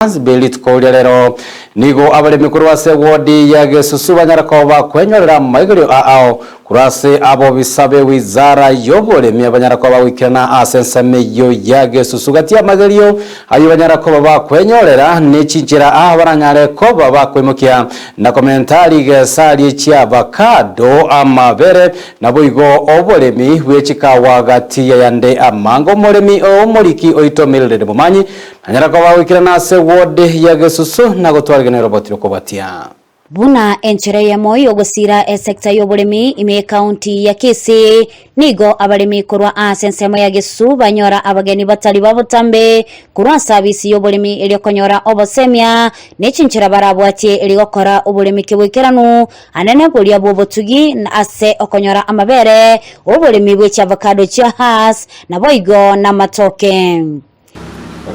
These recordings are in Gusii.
Be rituko ria rero nigo abaremi korwa ase ewodi ya Gesusu banyara koba bakwenyorera amaigerio ao korwa ase abobisa be wizara y'oboremi banyara koba bagoikerana ase ensemo eyio ya Gesusu. Gati y'amagerio ayio banyara koba bakwenyorera ne chinchera aa baranyare koba bakoimokia na komenta rigesa rie chi'avacado, amabere, naboigo oboremi bwe chikawa gati y'ayande amange. Omoremi omoriki oito Mildred Momanyi Nanyare koba goikerana ase ward ya Gesusu na gotwarigana eroboti rokobwatia. Buna enchera eyemo y'ogosiira esecta y'oboremi ime y'ecounty ya Kisii, nigo abaremi korwa ase ensemo ya Gesusu banyora abageni batari ba botambe korwa ase abisi y'oboremi erio konyora obosemia ne chinchera barabwatie erio gokora oboremi keboikeranu anene boria bw'obotugi ase okonyora amabere, oboremi bwe chiavocado chia Hass naboigo namatoke.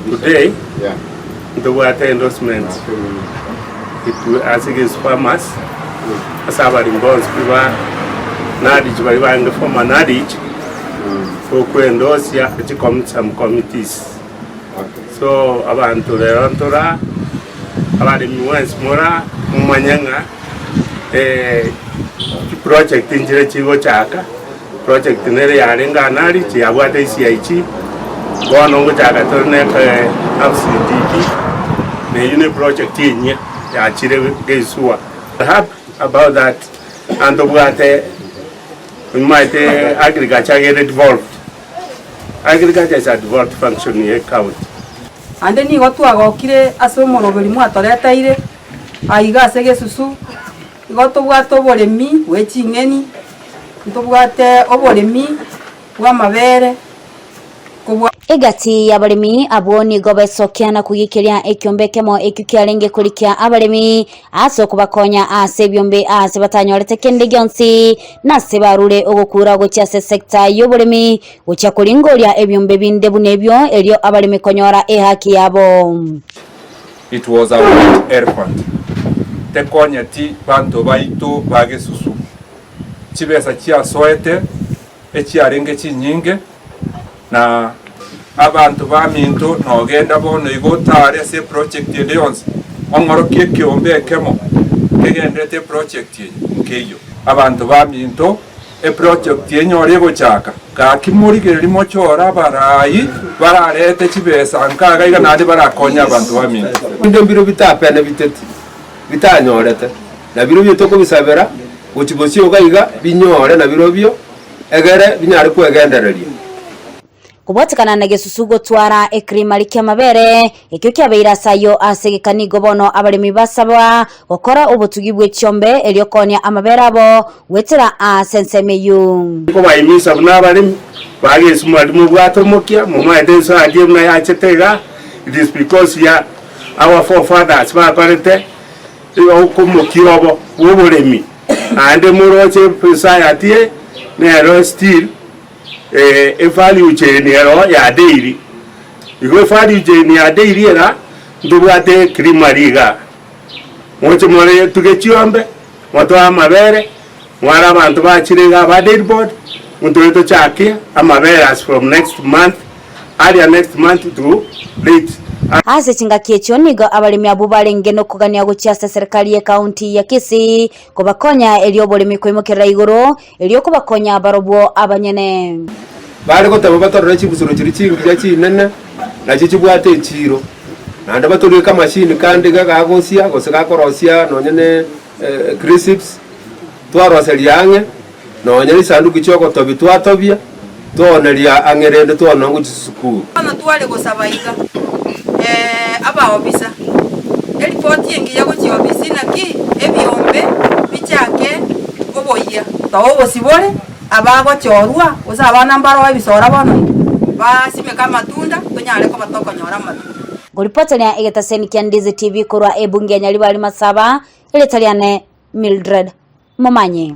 Today ntobwate endorsement intwe ase Gesu Farmers ase abaremi bonsi pi ba NADC baria barenge former NADC tokoendosia chicomi some committees. So abanto rero ntora abaremi mwensi mora momanye ng'a chiproject nchire chigochaka. Project nere yarenge aa Narich yabwate ECIG, bono ngochaka tore na FCDP, na eyio ne project enyia yachire geisua. Happy about that and tobwate omaete agriculture egere devolved, agriculture is a devolved function ye county. Naende nigo twagokire ase omoroberi mwatoreteire aiga ase egesusu, igo tobwate oboremi bwe ching'eni, Ntobwate oboremi bw'amabere kobua. Egati y'abaremi abwo nigo besokia na kogiikeria ekiombe ekemo ekio kiarenge korikia abaremi ase okobakonya ase ebiombe aase batanyorete kende gionsi, na ase barure ogokura gochia ase esecta y'oboremi gochia koringoria ebiombe binde buna ebio erio abaremi konyora ehaki yabo. It was a white elephant. Tekonyeti banto baito ba gesusu. Chibesa chiasoete echiarenge chinyinge, na abanto baminto nogenda bono igo otare ase eproject ende yonsi, ong'orokie ekeombe ekemo kegenderete eproject eye, nkeiyo. Abanto baminto, eproject enyore egochaka, gaki morigererie mochore abarai bararete chibesa nkaga iga naende barakonye abanto baminto. Rinde mbiro bitapene biteti, bitanyorete, na birobio tokobisabera gochia bosio iga iga binyore nabirobio, egere binyare kwegendereria. Kobwatekana na gesusu gotwara ekirimari ki'amabere, ekio kiabeire ase ayio ase egeka nigo bono abaremi basabwa gokora obotugi bwe chiombe erio koonia amabere abo goetera ase ensemo eyio. Nkobaimisa buna abaremi ba Gesu mwari mobwate omokia, momaete ensadi buna yachete iga, it is because ya our forefathers bakorete okomokia obo bw'oboremi, naende moroche society eye nero still evalue chain ero ya dairy. Igo evalue chain ya dairy era ntobwate creamery igaa, moche more tuge chiombe, motoe amabere, mware abanto bachire igaa ba dairy board, ntore tochake amabere as from next month. Aria next month to late. Ase chingaki echio nigo abaremi abwo barenge nokogania gochia ase eserikari y'ekaunti ya Kisii kobakonya erio oboremi koimokerera igoro erio kobakonya barobwo abanyene. Bare goteba batorore chibusuro chiria chingiya chinene, nachio chibwate echiiro, naende batorieke amashini kande iga gagosia gose gakorosia nonye ne crisps, twaroseria ang'e. Nonya risanduki chi'ogotobia twatobia, twaoneria ang'e rende twaona ngochia chisukuru. Bono tware gosaba iga, abaobisa, eripoti engiya gochia obisi naki ebiombe bichake oboyia. Toa obosibore abagochorwa, gose abana mbaroo ebisora bono iga, basimeke amatunda, tonyare koba tokonyora amatunda. Ngoripoteria egetaseni kia Ndizi TV korwa ebunge ya Nyaribari Masaba, erieta riane Mildred Momanyi.